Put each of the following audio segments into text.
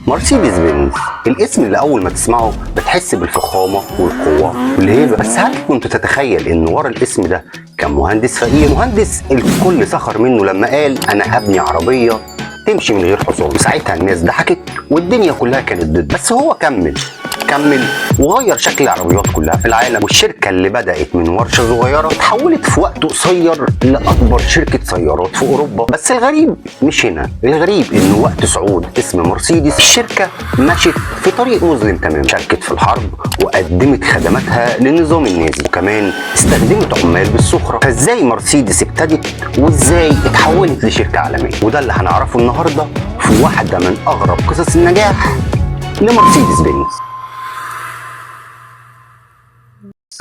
مرسيدس بنز، الاسم اللي اول ما تسمعه بتحس بالفخامه والقوه والهيبة. بس هل كنت تتخيل ان ورا الاسم ده كان مهندس فقير؟ مهندس الكل سخر منه لما قال انا هبني عربية تمشي من غير حصان، وساعتها الناس ضحكت والدنيا كلها كانت ضد. بس هو كمل وغير شكل العربيات كلها في العالم. والشركة اللي بدأت من ورشة صغيرة اتحولت في وقت قصير لأكبر شركة سيارات في أوروبا. بس الغريب مش هنا، الغريب إن وقت صعود اسم مرسيدس الشركة مشت في طريق مظلم تماما. شاركت في الحرب وقدمت خدماتها للنظام النازي، وكمان استخدمت عمال بالسخرة. فازاي مرسيدس ابتدت وازاي اتحولت لشركة عالمية؟ وده اللي هنعرفه النهاردة في واحدة من أغرب قصص النجاح لمرسيدس بنز.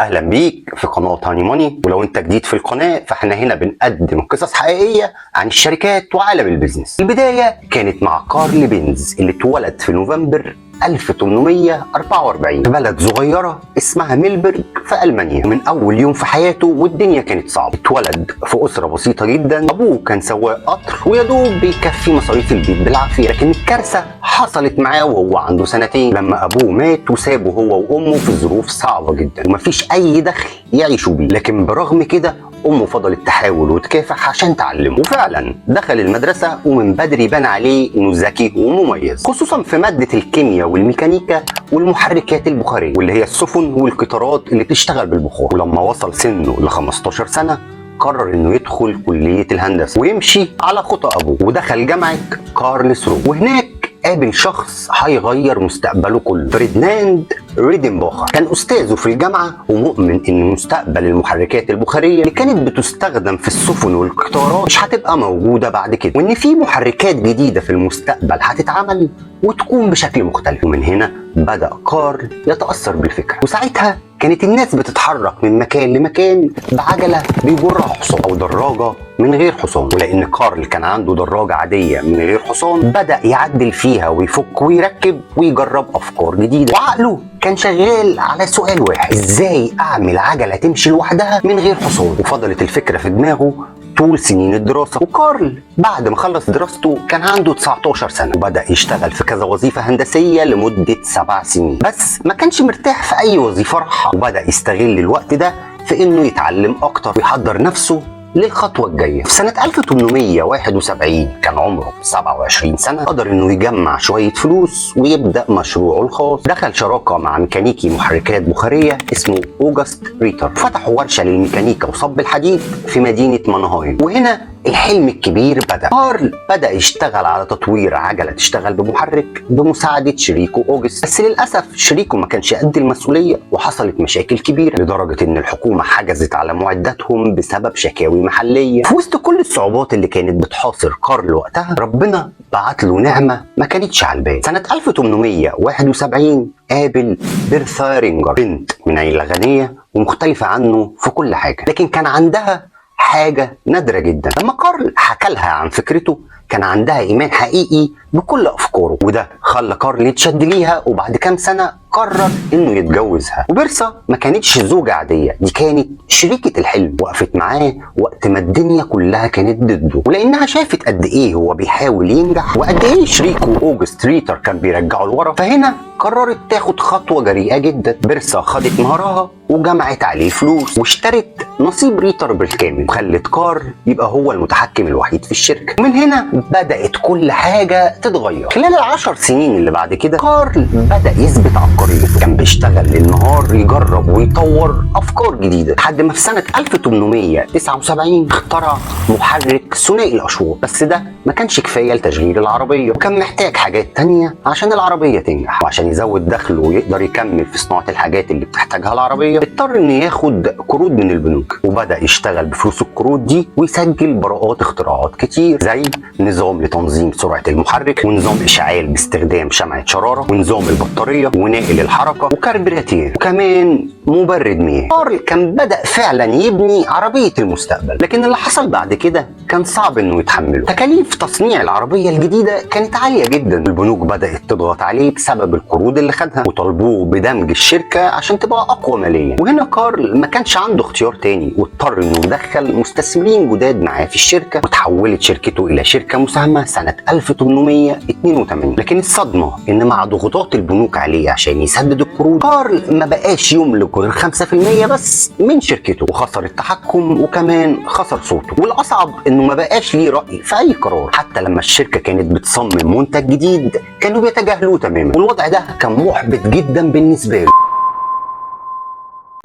اهلا بيك في قناة هاني ماني، ولو انت جديد في القناة فاحنا هنا بنقدم قصص حقيقية عن الشركات وعالم ال business. البداية كانت مع كارل بنز اللي اتولد في نوفمبر 1844 في بلد صغيرة اسمها ميلبرج في ألمانيا. ومن أول يوم في حياته والدنيا كانت صعبة. اتولد في أسرة بسيطة جدا، أبوه كان سواق قطر ويدوب بيكفي مصاريف البيت بالعافية. لكن الكارثة حصلت معاه وهو عنده سنتين لما أبوه مات وسابه هو وأمه في ظروف صعبة جدا ومفيش أي دخل يعيشوا بيه. لكن برغم كده امه فضلت تحاول وتكافح عشان تعلمه، وفعلا دخل المدرسة ومن بدري بان عليه انه ذكي ومميز، خصوصا في مادة الكيمياء والميكانيكا والمحركات البخاريه واللي هي السفن والقطارات اللي بتشتغل بالبخار. ولما وصل سنة ل 15 سنة قرر انه يدخل كليه الهندسة ويمشي على خطى ابوه، ودخل جامعه كارلسروه. وهناك قابل شخص هيغير مستقبله كله، فرديناند ريدنباخر. كان استاذه في الجامعة ومؤمن ان مستقبل المحركات البخاريه اللي كانت بتستخدم في السفن والقطارات مش هتبقى موجودة بعد كده، وان في محركات جديدة في المستقبل هتتعمل وتكون بشكل مختلف. ومن هنا بدأ كارل يتأثر بالفكرة. وساعتها كانت الناس بتتحرك من مكان لمكان بعجلة بيجرها حصان أو دراجة من غير حصان. ولأن كارل كان عنده دراجة عادية من غير حصان بدأ يعدل فيها ويفك ويركب ويجرب أفكار جديدة. وعقله كان شغال على سؤال واحد: إزاي أعمل عجلة تمشي لوحدها من غير حصان؟ وفضلت الفكرة في دماغه طول سنين الدراسة. وكارل بعد ما خلص دراسته كان عنده 19 سنة وبدأ يشتغل في كذا وظيفة هندسية لمدة 7 سنين، بس ما كانش مرتاح في أي وظيفة راحها. وبدأ يستغل الوقت ده في إنه يتعلم أكتر ويحضر نفسه للخطوة الجاية. في سنة 1871 كان عمره 27 سنة، قدر انه يجمع شوية فلوس ويبدأ مشروعه الخاص. دخل شراكة مع ميكانيكي محركات بخارية اسمه أوجست ريتر، فتحوا ورشة للميكانيكا وصب الحديد في مدينة مانهايم. وهنا الحلم الكبير بدأ. كارل بدأ يشتغل على تطوير عجلة تشتغل بمحرك بمساعدة شريكه أوجست، بس للأسف شريكه ما كانش قد المسؤولية وحصلت مشاكل كبيرة لدرجة إن الحكومة حجزت على معداتهم بسبب شكاوي محلية. في وسط كل الصعوبات اللي كانت بتحاصر كارل وقتها، ربنا بعت له نعمة ما كانتش على البال. سنة 1871 قابل بيرثا رينجر، بنت من عيلة غنية ومختلفة عنه في كل حاجة، لكن كان عندها حاجة نادرة جدا. لما كارل حكى لها عن فكرته كان عندها إيمان حقيقي بكل أفكاره، وده خلى كارل يتشد ليها. وبعد كام سنة قرر إنه يتجوزها. وبيرسا ما كانتش زوجة عادية، دي كانت شريكة الحلم، وقفت معاه وقت ما الدنيا كلها كانت ضده. ولأنها شافت قد إيه هو بيحاول ينجح وقد إيه شريكه أوجست ريتر كان بيرجعه لورا، فهنا قررت تاخد خطوة جريئة جدا. بيرسا خدت مهرها وجمعت عليه فلوس واشترت نصيب ريتر بالكامل، وخلت كارل يبقى هو المتحكم الوحيد في الشركة. ومن هنا بدأت كل حاجة تتغير. خلال ال10 سنين اللي بعد كده كارل بدأ يثبت عبقريته، كان بيشتغل للنهار يجرب ويطور أفكار جديدة، لحد ما في سنة 1879 اخترع محرك ثنائي الأشواط. بس ده ما كانش كفاية لتشغيل العربية، وكان محتاج حاجات تانية عشان العربية تنجح. وعشان يزود دخله ويقدر يكمل في صناعة الحاجات اللي بتحتاجها العربية، اضطر انه ياخد قروض من البنوك، وبدأ يشتغل بفلوس القروض دي ويسجل براءات اختراعات كتير، زي نظام لتنظيم سرعة المحرك، ونظام إشعال باستخدام شمعة شرارة، ونظام البطارية، وناقل الحركة، وكربراتير، وكمان مبرد مياه. كارل كان بدأ فعلا يبني عربية المستقبل، لكن اللي حصل بعد كده كان صعب انه يتحمله. تكاليف تصنيع العربية الجديدة كانت عالية جدا، البنوك بدأت تضغط عليه بسبب القروض اللي خدها، وطالبوه بدمج الشركة عشان تبقى اقوى ماليا. وهنا كارل ما كانش عنده اختيار تاني، واضطر انه يدخل مستثمرين جداد معاه في الشركة، وتحولت شركته الى شركة مساهمة سنة 1882. لكن الصدمة ان مع ضغوطات البنوك عليه عشان يسدد القروض، كارل ما بقاش يملك غير 5% بس من شركته، وخسر التحكم وكمان خسر صوته. والاصعب انه ما بقاش ليه رأي في اي قرار، حتى لما الشركة كانت بتصمم منتج جديد كانوا بيتجاهلوه تماما، والوضع ده كان محبط جدا بالنسبة له.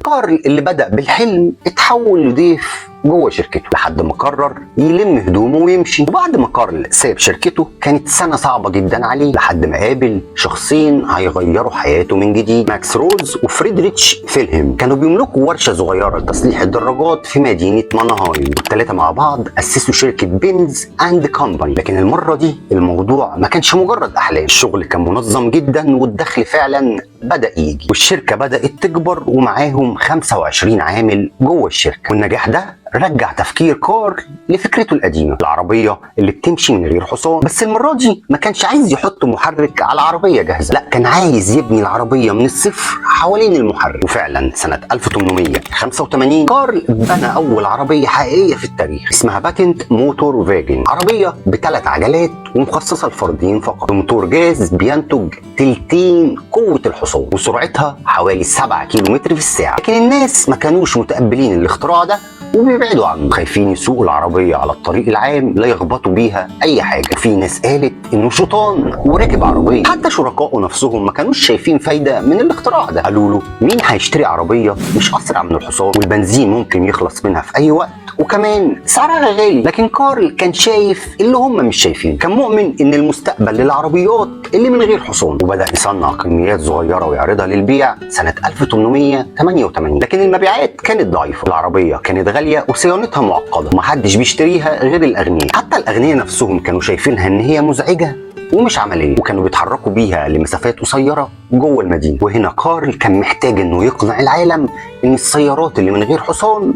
كارل اللي بدأ بالحلم اتحول لضيف جوه شركته لحد ما قرر يلم هدومه ويمشي. وبعد ما كارل ساب شركته كانت سنة صعبة جدا عليه، لحد ما قابل شخصين هيغيروا حياته من جديد، ماكس روز وفريدريتش فيلهيم. كانوا بيملكوا ورشة صغيرة لتصليح الدراجات في مدينة مانهايم، والثلاثة مع بعض أسسوا شركة بنز and Company. لكن المرة دي الموضوع ما كانش مجرد أحلام، الشغل كان منظم جدا والدخل فعلا بدأ يجي، والشركة بدأت تكبر ومعاهم 25 عامل جوه الشركة. والنجاح ده رجع تفكير كارل لفكرته القديمة، العربية اللي بتمشي من غير حصان. بس المرة دي ما كانش عايز يحط محرك على عربية جاهزة، لا كان عايز يبني العربية من الصفر حوالين المحرك. وفعلا سنة 1885 كارل بنى أول عربية حقيقية في التاريخ اسمها Patent-Motorwagen، عربية بثلاث عجلات ومخصصة لفردين فقط، بموتور جاز بينتج تلتين قوة الحصان وسرعتها حوالي 7 كيلو متر في الساعة. لكن الناس ما كانوش متقبلين الاختراع ده وبيبعدوا عنه، خايفين يسوقوا العربية على الطريق العام لا يخبطوا بيها أي حاجة. وفي ناس قالت إنه شيطان وراكب عربية، حتى شركائه نفسهم ما كانوش شايفين فايدة من الاختراع ده. قالوا له مين هيشتري عربية مش أسرع من الحصان والبنزين ممكن يخلص منها في أي وقت وكمان سعرها غالي. لكن كارل كان شايف اللي هم مش شايفين، كان مؤمن ان المستقبل للعربيات اللي من غير حصان، وبدأ يصنع كميات صغيرة ويعرضها للبيع سنة 1888. لكن المبيعات كانت ضعيفة، العربية كانت غالية وصيانتها معقدة ومحدش بيشتريها غير الأغنياء. حتى الأغنياء نفسهم كانوا شايفينها ان هي مزعجة ومش عملية، وكانوا بيتحركوا بيها لمسافات قصيرة جوه المدينة. وهنا كارل كان محتاج انه يقنع العالم ان السيارات اللي من غير حصان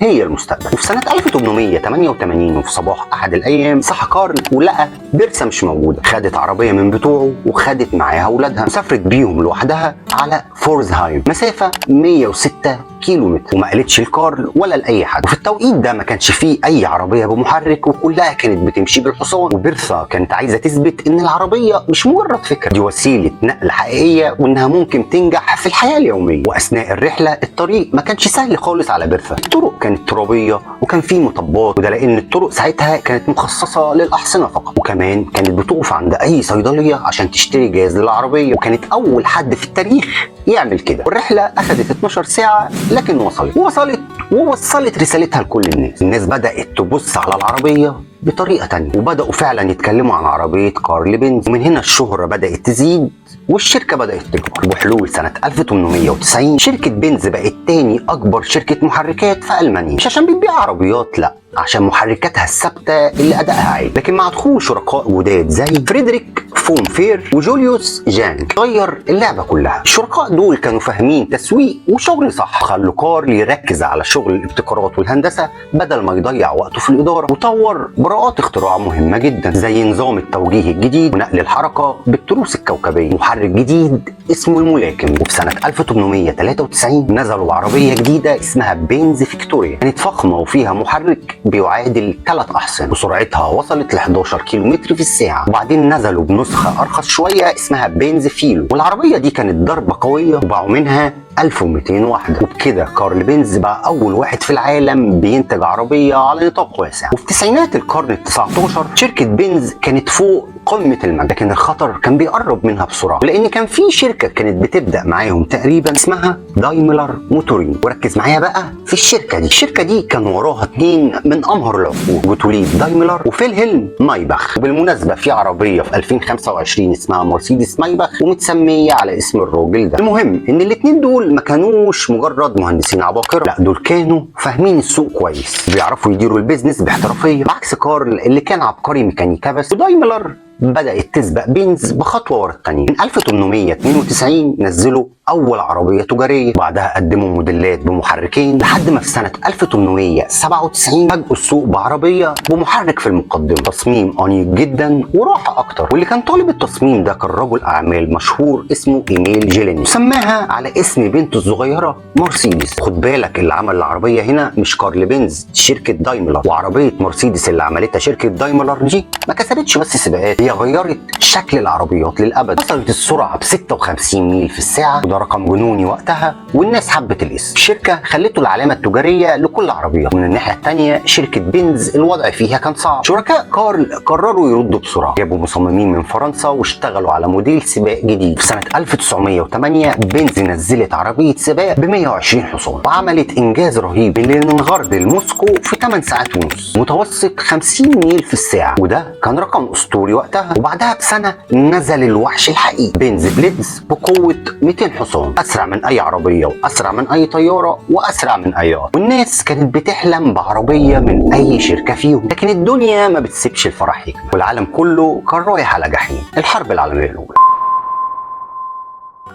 هي المستقبل. وفي سنة 1888 وفي صباح أحد الأيام صحى كارل ولقى بيرسا مش موجودة. خدت عربية من بتوعه وخدت معاها أولادها وسافرت بيهم لوحدها على فورزهايم مسافة 106 كيلو متر، وما قالتش لكارل ولا لأي حد. وفي التوقيت ده ما كانش فيه أي عربية بمحرك وكلها كانت بتمشي بالحصان. وبيرثا كانت عايزة تثبت إن العربية مش مجرد فكرة، دي وسيلة نقل حقيقية وإنها ممكن تنجح في الحياة اليومية. وأثناء الرحلة الطريق ما كانش سهل خالص على بيرثا، الطرق كانت ترابية وكان فيه مطبات، وده لأن الطرق ساعتها كانت مخصصة للأحصنة فقط. وكمان كانت بتقف عند أي صيدلية عشان تشتري جاز للعربية، وكانت أول حد في التاريخ يعمل كده. والرحلة أخذت 12 ساعة لكن وصلت ووصلت رسالتها لكل الناس. الناس بدأت تبص على العربية بطريقة تانية، وبدأوا فعلا يتكلموا عن عربية كارل بنز. ومن هنا الشهرة بدأت تزيد والشركة بدأت تكبر. وبحلول سنة 1890 شركة بنز بقت تاني أكبر شركة محركات في ألمانيا، مش عشان بتبيع عربيات، لا، عشان محركاتها الثابتة اللي أدائها عالي. لكن مع دخول شركاء جداد زي فريدريك فون فير وجوليوس جانك غير اللعبة كلها. الشركاء دول كانوا فاهمين تسويق وشغل صح، خلوا كارل يركز على شغل الابتكارات والهندسة بدل ما يضيع وقته في الإدارة، وطور براءات اختراع مهمة جدا زي نظام التوجيه الجديد ونقل الحركة بالتروس الكوكبية، محرك جديد اسمه الملاكم. وفي سنة 1893 نزلوا عربية جديدة اسمها بنز فيكتوريا، كانت فخمة وفيها محرك بيعادل 3 أحصنة وسرعتها وصلت ل 11 كيلومتر في الساعة. وبعدين نزلوا بنسخة أرخص شوية اسمها بنز فيلو، والعربية دي كانت ضربة قوية وباعوا منها 1200 واحدة. وبكده كارل بنز بقى أول واحد في العالم بينتج عربية على نطاق واسع. وفي تسعينات القرن ال19 شركة بنز كانت فوق قمة المجد، لكن الخطر كان بيقرب منها بسرعة، لأن كان في شركة كانت بتبدأ معاهم تقريبا اسمها دايملر موتورين. وركز معايا بقى في الشركة دي، الشركة دي كان وراها 2 من أمهر العقول، جوتوليب دايملر وفيلهلم مايباخ. وبالمناسبة في عربية في 2025 اسمها مرسيدس مايباخ ومتسمية على اسم الراجل ده. المهم إن الاثنين دول ما كانوش مجرد مهندسين عباقرة، لا، دول كانوا فاهمين السوق كويس، بيعرفوا يديروا ال business باحترافية، بعكس كارل اللي كان عبقري ميكانيكا بس. ودايملر بدأت تسبق بنز بخطوة ورا الثانية. من 1892 نزلوا اول عربية تجارية. وبعدها قدموا موديلات بمحركين لحد ما في سنة 1897 فاجئوا السوق بعربيه بمحرك في المقدمة، تصميم انيق جدا وراحة اكتر. واللي كان طالب التصميم ده كان رجل اعمال مشهور اسمه ايميل جيليني، سماها على اسم بنته الصغيرة مرسيدس. خد بالك اللي عمل العربية هنا مش كارل بنز، شركة دايملر. وعربية مرسيدس اللي عملتها شركة دايملر دي ما كسبتش بس سباقات، هي غيرت شكل العربيات للابد. وصلت السرعة ب 56 ميل في الساعة، وده رقم جنوني وقتها، والناس حبت الاسم. الشركة خلته العلامة التجارية لكل عربية. ومن الناحية الثانية شركة بنز الوضع فيها كان صعب. شركاء كارل قرروا يردوا بسرعة، جابوا مصممين من فرنسا واشتغلوا على موديل سباق جديد. في سنة 1908 بنز نزلت عربية سباق ب 120 حصان، وعملت انجاز رهيب من لينينغراد لموسكو في 8 ساعات ونص، متوسط 50 ميل في الساعة، وده كان رقم اسطوري وقتها. وبعدها بسنة نزل الوحش الحقيقي بنز بليتز بقوة 200 حصان، اسرع من اي عربية واسرع من اي طيارة واسرع من اي قطر. والناس كانت بتحلم بعربيه من اي شركة فيهم، لكن الدنيا ما بتسيبش الفرح يكمل، والعالم كله كان رايح على جحيم الحرب العالمية الاولى.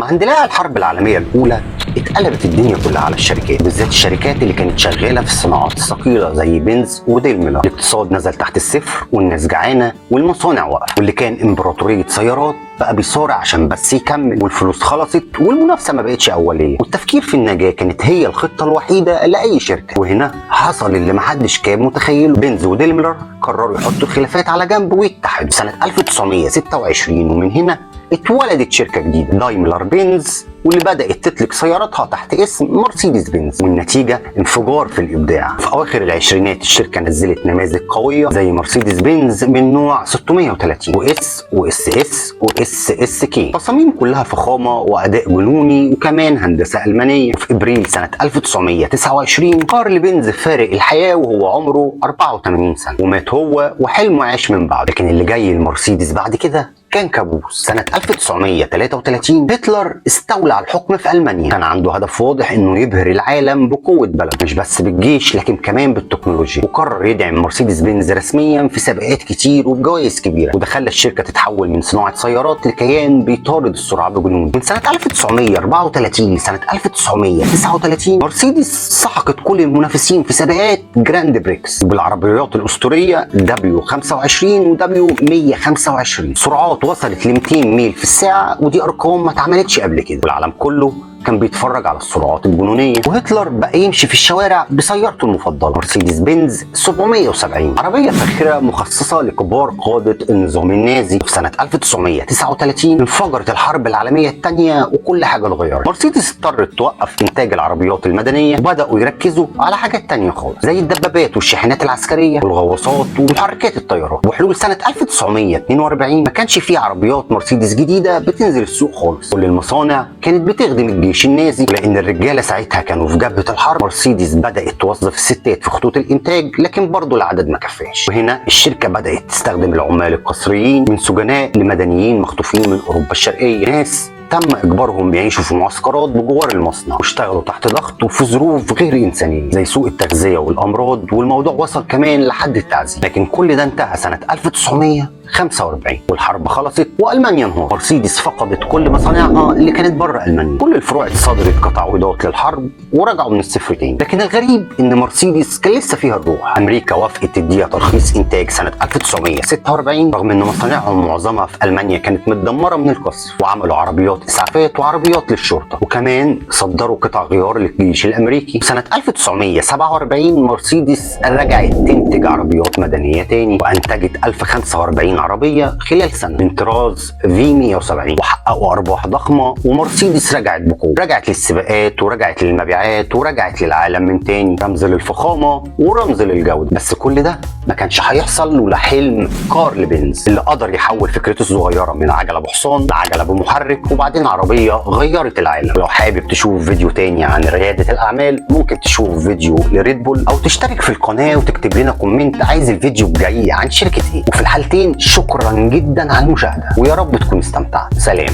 مع اندلاع الحرب العالمية الاولى اتقلبت الدنيا كلها على الشركات، بالذات الشركات اللي كانت شغالة في الصناعات الثقيلة زي بنز وديملر. الاقتصاد نزل تحت الصفر والناس جعانة والمصانع وقفت، واللي كان امبراطورية سيارات بقى بيصارع عشان بس يكمل، والفلوس خلصت والمنافسه ما بقتش اوليه، والتفكير في النجاة كانت هي الخطة الوحيدة لاي شركة. وهنا حصل اللي محدش كان متخيله، بنز وديملر قرروا يحطوا الخلافات على جنب ويتحدوا سنة 1926، ومن هنا اتولدت شركة جديدة دايملر بنز، واللي بدات تطلق سياراتها تحت اسم مرسيدس بنز، والنتيجة انفجار في الابداع. في اواخر العشرينات الشركة نزلت نماذج قوية زي مرسيدس بنز من نوع 630 واس واس اس واس اس كي، تصاميم كلها فخامة واداء جنوني وكمان هندسة المانية. وفي ابريل سنة 1929 كارل بنز فارق الحياة وهو عمره 84 سنة، ومات هو وحلمه عاش من بعده. لكن اللي جاي المرسيدس بعد كده كان كابوس. سنة 1933 هتلر استولى على الحكم في ألمانيا. كان عنده هدف واضح انه يبهر العالم بقوة بلده، مش بس بالجيش لكن كمان بالتكنولوجيا، وقرر يدعم مرسيدس بنز رسميا في سباقات كتير وبجوائز كبيرة، وده خلى الشركة تتحول من صناعة سيارات لكيان بيطارد السرعة بجنون. من سنة 1934 لسنة 1939 مرسيدس سحقت كل المنافسين في سباقات جراند بريكس، وبالعربيات الأسطورية W25 و W125، سرعات وصلت ل 200 ميل في الساعة، ودي أرقام ما اتعملتش قبل كده، والعالم كله كان بيتفرج على السرعات الجنونية. وهتلر بقى يمشي في الشوارع بسيارته المفضلة مرسيدس بنز 770، عربية فاخرة مخصصة لكبار قادة النظام النازي. في سنة 1939 انفجرت الحرب العالمية الثانية وكل حاجة اتغيرت. مرسيدس اضطرت توقف إنتاج العربيات المدنية، وبدأوا يركزوا على حاجات تانية خالص زي الدبابات والشاحنات العسكرية والغواصات ومحركات الطيارات. وحلول سنة 1942 ما كانش فيه عربيات مرسيدس جديدة بتنزل السوق خالص، كل المصانع كانت بتخدم الجيش النازي، ولان الرجالة ساعتها كانوا في جبهة الحرب. مرسيدس بدات توظف الستات في خطوط الانتاج، لكن برضه العدد ما كفاش. وهنا الشركة بدات تستخدم العمال القسريين من سجناء لمدنيين مخطوفين من اوروبا الشرقية، ناس تم اجبارهم يعيشوا في معسكرات بجوار المصنع واشتغلوا تحت ضغط وفي ظروف غير انسانيه زي سوء التغذية والامراض، والموضوع وصل كمان لحد التعذيب. لكن كل ده انتهى سنة 1945 والحرب خلصت والمانيا انهارت. مرسيدس فقدت كل مصانعها اللي كانت بره المانيا، كل الفروع اتصدرت كتعويضات للحرب ورجعوا من الصفر تاني. لكن الغريب ان مرسيدس كان لسه فيها الروح. امريكا وافقت تديها ترخيص انتاج سنة 1946 رغم ان مصانعهم معظمها في المانيا كانت متدمره من القصف، وعملوا عربيات اسعافات وعربيات للشرطة، وكمان صدروا قطع غيار للجيش الامريكي. سنة 1947 مرسيدس رجعت تنتج عربيات مدنية تاني، وانتجت 1045 عربية خلال سنة من طراز في 170، وحققوا ارباح ضخمة. ومرسيدس رجعت بقوة، رجعت للسباقات ورجعت للمبيعات ورجعت للعالم من تاني، رمز للفخامه ورمز للجودة. بس كل ده ما كانش هيحصل لولا حلم كارل بنز اللي قدر يحول فكرته الصغيرة من عجله بحصان لعجله بمحرك وبعدين عربية غيرت العالم. لو حابب تشوف فيديو تاني عن رياده الاعمال ممكن تشوف فيديو لريد بول، او تشترك في القناة وتكتب لنا comment عايز الفيديو الجاي عن شركة ايه. وفي الحالتين شكرا جدا على المشاهدة، ويا رب تكون استمتعت. سلام.